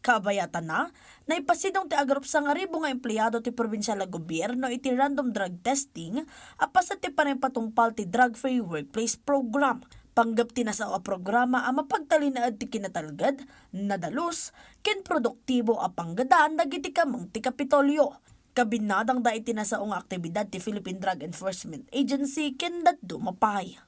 Kabayatana, naipasidong ti agarup sangaribu nga empleado ti probinsial a gobierno iti random drug testing a paset ti panangipatungpal ti drug-free workplace program. Panggep ti nasao a programa a mapagtalinaed ti kinatalged, nadalus, ken produktibo a panggedan dagiti kameng ti Kapitolyo. Kabinnadangda iti nasao nga aktibidad ti Philippine Drug Enforcement Agency ken dadduma pay.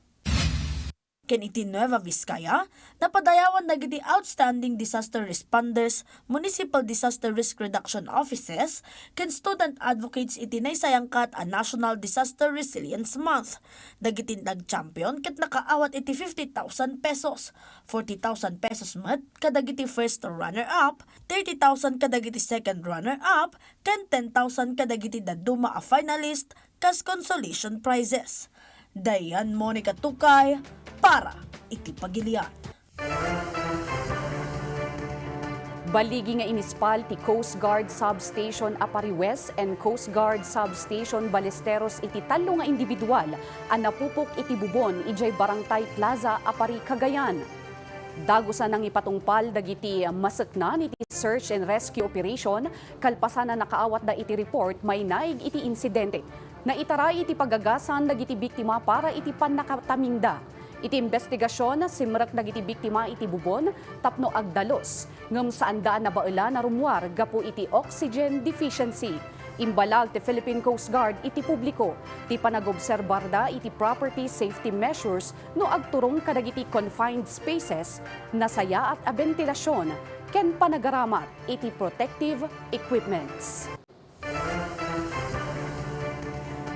Ken iti Nueva Vizcaya, napadayawan dagiti outstanding disaster responders, municipal disaster risk reduction offices, ken student advocates iti naisayangkat a National Disaster Resilience Month. Dagiti nag-champion ket nakaawat iti fifty thousand pesos, forty thousand pesos met kadagiti first runner-up, thirty thousand kadagiti second runner-up, ken ten thousand kadagiti dadduma a finalist kas consolation prizes. Diane Monica Tukay para iti Pagilian. Baligi nga inispal ti Coast Guard Substation Apari West and Coast Guard Substation Balesteros iti tallo nga individual a napupok iti bubon idiay Barangay Plaza, Apari, Cagayan. Dagus a nangipatungpal dagiti maseknan iti search and rescue operation kalpasan a nakaawatda iti report mainaig iti insidente. Naitaray iti pagagasan dagiti biktima para iti pannakataminda. Iti imbestigasion, simrek dagiti biktima iti bubon tapno agdalus, ngem saanda a nabaelan a rummuar gapu iti oxygen deficiency. Imbalag ti Philippine Coast Guard iti publiko ti panagobserbarda iti property safety measures no agturong kadagiti confined spaces, nasayaat a bentilasion, ken panagaramat iti protective equipments.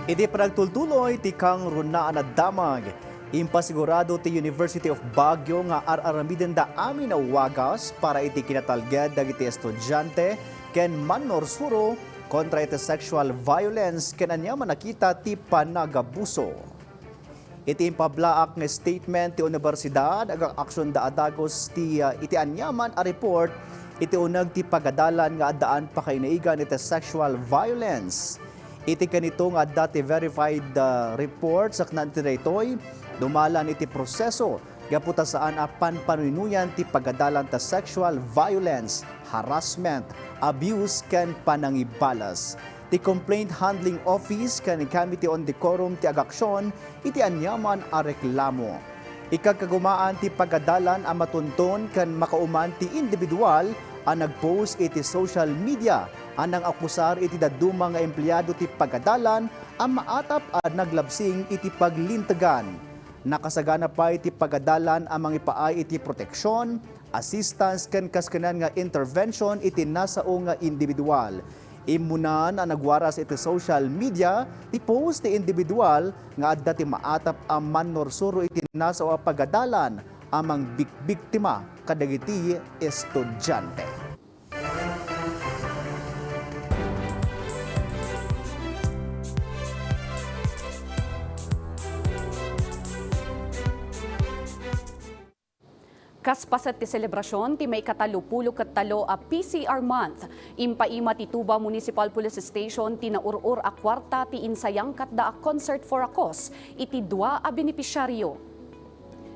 Iti panagtultuloy ti kangrunaan a damag, impasigurado ti University of Baguio nga ar-aramidenda amin a wagas para iti kinatalged dagiti estudiante ken mannursuro kontra iti sexual violence ken aniaman a kita ti panagabuso. Iti impablaak nga statement ti universidad, agak-aksionda a dagus ti, ah, iti aniaman a report iti uneg ti pagadalan nga addaan pakainaigan iti sexual violence. Iti kanito nga adda ti verified, ah, report, saknaan ti daytoy, dumalan iti proseso gapu ta saan a panpanunuyan ti pagadalan ta sexual violence, harassment, abuse, ken panangibalas. Ti Complaint Handling Office ken Committee on Decorum ti agaksion iti aniaman a reklamo. Ikagkagumaan ti pagadalan a matunton ken makauman ti individual a nag-post iti social media a nang-akusar iti dadduma nga empleado ti pagadalan a maatap a naglabsing iti paglintegan. Nakasagana pay ti pagadalan a mangipaay iti proteksion, assistance ken kaskanian nga intervention iti nasao nga individual. Immunan a nagwaras iti social media ti post ti individual nga adda ti maatap a mannursuro iti nasao a pagadalan a mangbikbiktima kadagiti estudiante. Kas paset ti selebrasion ti maikatalopulo ket talo a P C R Month, impaima ti Tuba Municipal Police Station ti naur-or a kuarta ti insayangkatda a Concert for a Cause iti dua a benepisyaryo.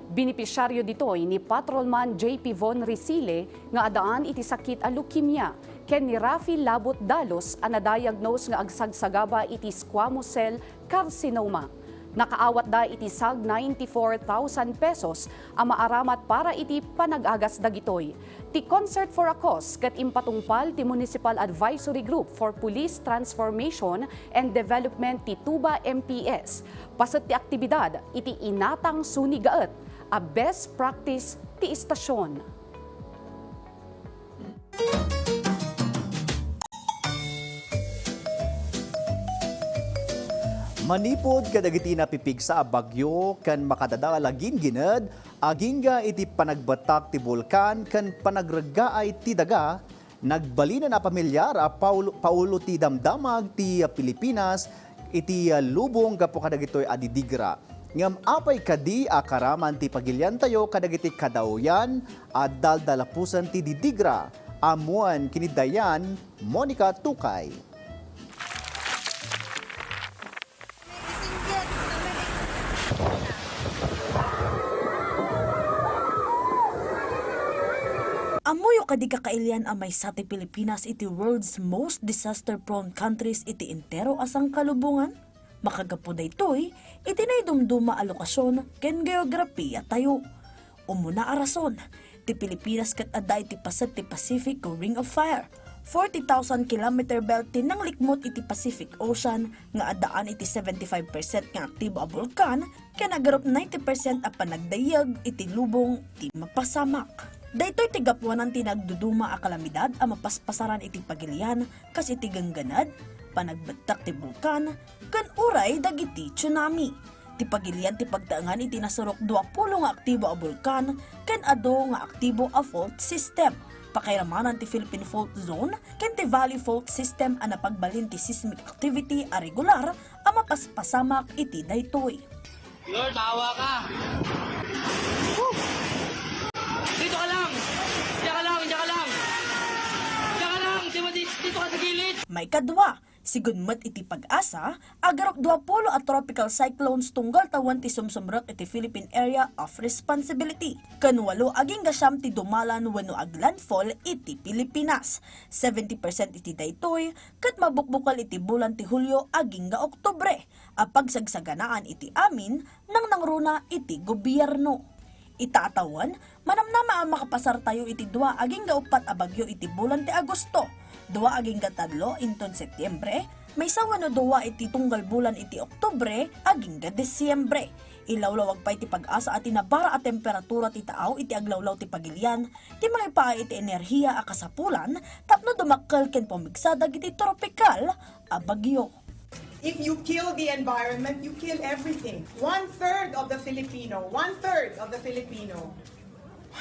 Benepisyaryo ditoy ni Patrolman J P Von Risile nga addaan iti sakit a leukemia ken ni Rafi Labot Dalos a na-diagnose nga agsagsagaba iti squamous cell carcinoma. Nakaawatda iti sag ninety-four thousand pesos a maaramat para iti panag-agas dagitoy. Ti Concert for a Cause ket impatungpal ti Municipal Advisory Group for Police Transformation and Development ti Tuba M P S. Paset ti aktibidad iti Inatang Suni Gaet a best practice ti istasion. Manipud kadagiti napipigsa a bagyo ken makadadael a gingined, agingga iti panagbettak ti bulkan ken panagreggaay ti daga, nagbalinen a pamilyar a paulo-, paulo ti damdamag ti Pilipinas iti lubong gapu kadagitoy a didigra. Ngem apay kadi a karaman ti pagiliantayo kadagiti kadawian a daldalapusen ti didigra? Ammoen ken ni Diane Monica Tukay. Ammoyo kadi, kakailian, a maysa ti Pilipinas iti world's most disaster-prone countries iti entero a sangkalubongan? Makagapu daytoy iti naidumduma a lokasyon ken geografiatayo. Umuna a rason, ti Pilipinas ket adda iti paset ti Pacific Ring of Fire, Forty thousand kilometer belt ti nanglikmut iti Pacific Ocean nga addaan iti seventy-five percent nga aktibo a bulkan ken agarup ninety percent a panagdayeg iti lubong ti mapasamak. Daytoy ti gapuanan ti nagduduma a kalamidad a mapaspasaran iti pagilian kas iti gangganad, panagbettak ti bulkan, ken uray dagiti tsunami. Ti pagilian ti pagtaengan iti nasurok duapulo nga aktibo a bulkan ken adu nga aktibo a fault system. Pakairamanan ti Philippine Fault Zone ken ti Valley Fault System a napagbalin ti seismic activity a regular a mapaspasamak iti daytoy. Lord, maawa ka. Dito ka lang. Diyan ka lang, diyan ka lang. Diyan ka lang, dito, dito ka sa gilid. Maikadua, sigun met iti PAGASA, agarup duapulo a tropical cyclones tunggal tawen ti sumsumrek iti Philippine Area of Responsibility. Ken walo agingga siam ti dumalan wenno aglandfall iti Pilipinas. Seventy percent iti daytoy ket mabukbukel iti bulan ti Hulio agingga Oktubre a pagsagsaganaan iti amin nangnangruna iti gobierno. Ita a tawen, manamnama a makapasartayo iti dua agingga uppat a bagyo iti bulan ti Agosto, dua agingga tallo inton Septiembre, maysa wenno dua iti tunggal bulan iti Oktubre agingga Disiembre. Ilawlawag pay ti PAGASA a ti nabara a temperatura ti taaw iti aglawlaw ti pagilian ti mangipaay iti enerhiya a kasapulan tapno dumakkel ken pumigsa dagiti tropikal a bagyo. If you kill the environment, you kill everything. One third of the Filipino, one third of the Filipino,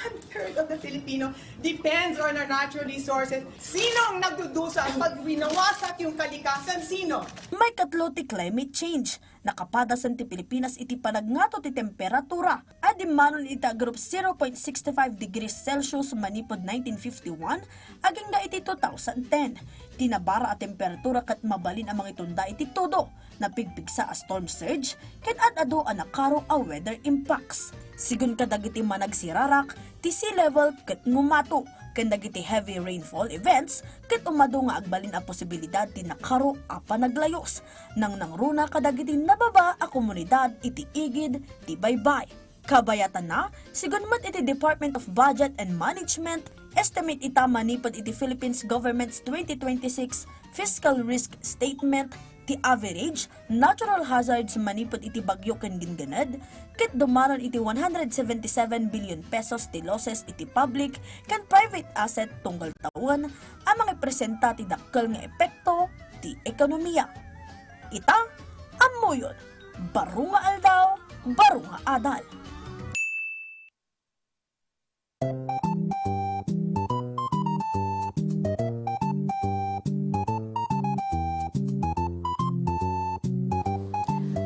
one third of the Filipino depends on our natural resources. Sinong nagdudusa pag winawasak yung kalikasan? Sino? Maikatlo ti climate change. Nakapadasen ti Pilipinas iti panagngato ti temperatura a dimmanon iti agarup zero point six five degrees Celsius manipud nineteen fifty-one agingga iti two thousand ten. Ti nabara a temperatura ket mabalin a mangitunda iti tudo, napigpigsa a storm surge, ken ad-adu a nakaro a weather impacts. Sigun kadagiti managsirarak, ti sea level ket ngumato, ken dagiti heavy rainfall events ket umadu nga agbalin a posibilidad ti nakaro a panaglayus. Nangnangruna kadagiti nababa a komunidad iti igid ti baybay. Kabayatanna, sigun met iti Department of Budget and Management, estimate ita manipud iti Philippines Government's twenty twenty-six Fiscal Risk Statement, ti average natural hazards manipud iti bagyo ken gingganad ket dumanon iti one hundred seventy-seven billion pesos ti losses iti public ken private asset tunggal tawen a mangipresenta ti dakkel nga epekto ti ekonomiya. Ita, ammoyon, baro nga aldaw, baro nga adal.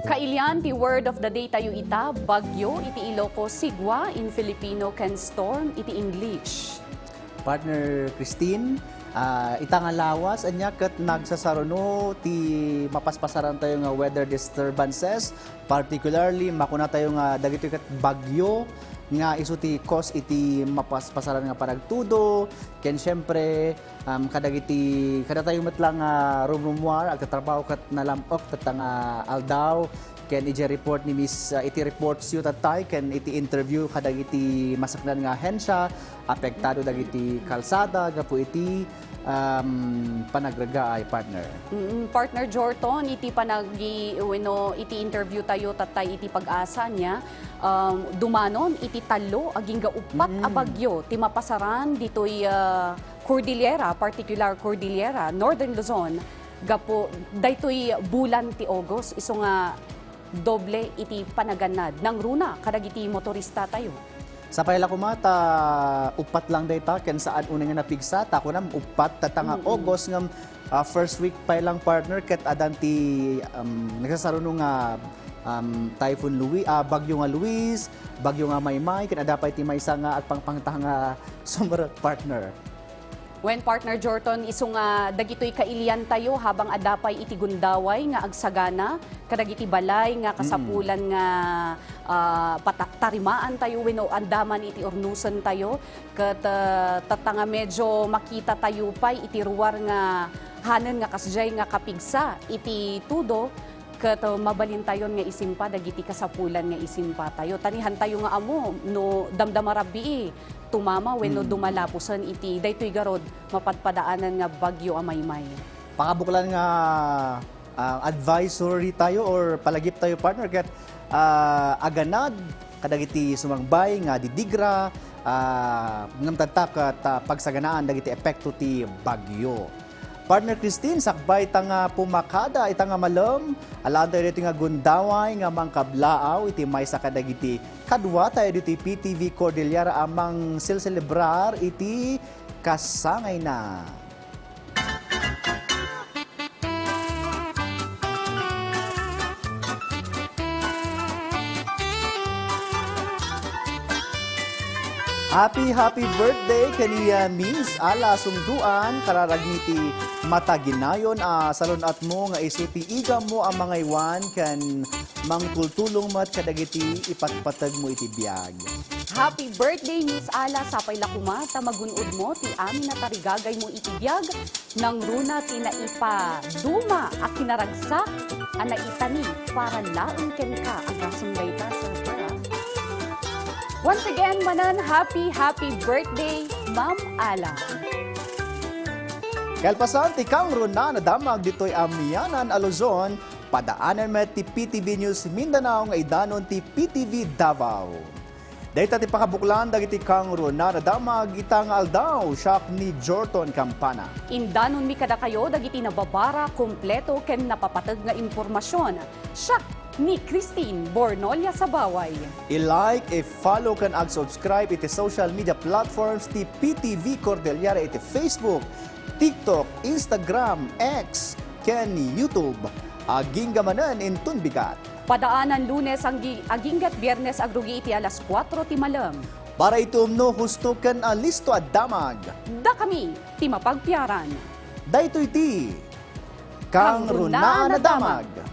Kailian ti word of the day tayo ita, bagyo iti Ilocos, sigua in Filipino ken storm iti English. Partner Christine, ah, ita nga lawas, ania ket nagsasaruno ti mapaspasaran tayo nga weather disturbances, particularly makuna tayo nga dagitoy ket bagyo nga isu ti cause iti mapaspasaran nga panagtudo, ken siempre, um, kadagiti, kadatayo met la nga rumrumuar, agtatrabaho ket nalam-ok tatta nga aldaw, ken iti report ni Miss, ah, iti reports yu tattay, ken iti interview kadagiti masaknan nga ahensya, apektado dagiti kalsada gapu iti, um, panagragaay, partner. Mm, partner Jorton, iti panagi-, wenno iti interview tayo tattay iti PAGASA nia, um, dumanon iti tallo agingga uppat a Mm. bagyo ti mapasaran ditoy, ah, Cordillera, particular Cordillera, Northern Luzon, gapu daytoy bulan ti August, isu nga doble iti panagannad. Nangruna kadagiti motorista tayo. Sapay la koma ta uppat lang dayta, ken saan unay nga napigsa, ta kunam uppat, tatta nga Mm-mm. August ngem, ah, first week pay lang, partner, ket adan ti, um, nagsasaruno nga, um, Typhoon Louis, ah, bagyo nga Luis, bagyo nga Maymay, ken adda pay ti maysa nga agpangpangta nga sumrek, partner. Wen, partner Jorton, isu nga dagitoy kailian tayo habang adda pay iti gundaway nga agsagana kadagiti balay nga Mm. kasapulan nga, ah, pata-, tarimaan tayo wenno andaman iti urnusen tayo. Ket, ah, tatta nga medyo makita tayo pay iti ruar nga hanen nga kasdiay nga kapigsa iti tudo, Ket, uh, mabalintayon nga isimpa dagiti kasapulan nga isimpatayo. Ta ni hantayo nga ammo no damdama rabbii, tumama wenno Hmm. dumalapusen iti daytoy garud, mapadpadaanan nga bagyo a maymay. Pakabuklan nga, ah, advisory tayo or palagip tayo, partner, ket, ah, aganad kadagiti sumangbay nga didigra, ah, ngem tadta ket, ah, pagsaganaan dagiti epekto ti bagyo. Partner Christine, sakbay ta nga pumakada ita nga malem, alaen tayo ditoy nga gundaway nga mangkablaaw iti maysa kadagiti kaduatayo ditoy P T V Cordillera a mangselselebrar iti kasangayna. Happy, happy birthday kaniya Miss Ala Sungduan, kararagiti mataginayon a salun-atmo nga isu ti igammo a mangaywan ken mangtultulong met kadagiti ipatpateg mo iti biag. Happy birthday, Miss Ala! Sapay la koma ta magun-od mo ti amin a tarigagay mo iti biag. Nangruna ti naipaduma a kinaragsak a naitani para laeng kenka a gasem dayta, sir, ha? Once again, manen, happy, happy birthday, Ma'am Ala. Kalpasan ti kangrunaan a damag ditoy Amianan a Luzon, padaanen met ti P T V News Mindanao nga idanon ti P T V Davao. Dayta ti pakabuklan dagiti kangrunaan a damag ita nga aldaw, siak ni Jorton Campana. Indanonmi kadakayo dagiti nababara, kompleto ken napapateg nga impormasion. Siak ni Christine Bornolia Sabaway. I-like, i-follow ken ag-subscribe iti social media platforms ti P T V Cordillera iti Facebook, TikTok, Instagram, X, ken YouTube. Agingga manen inton bigat. Padaanan Lunes anggi-, agingga ket Biernes agrugi iti alas kuatro ti malem. Para iti umno, husto ken alisto a damag. Dakami ti mapagpiaran. Daytoy ti Kangrunaan a Damag.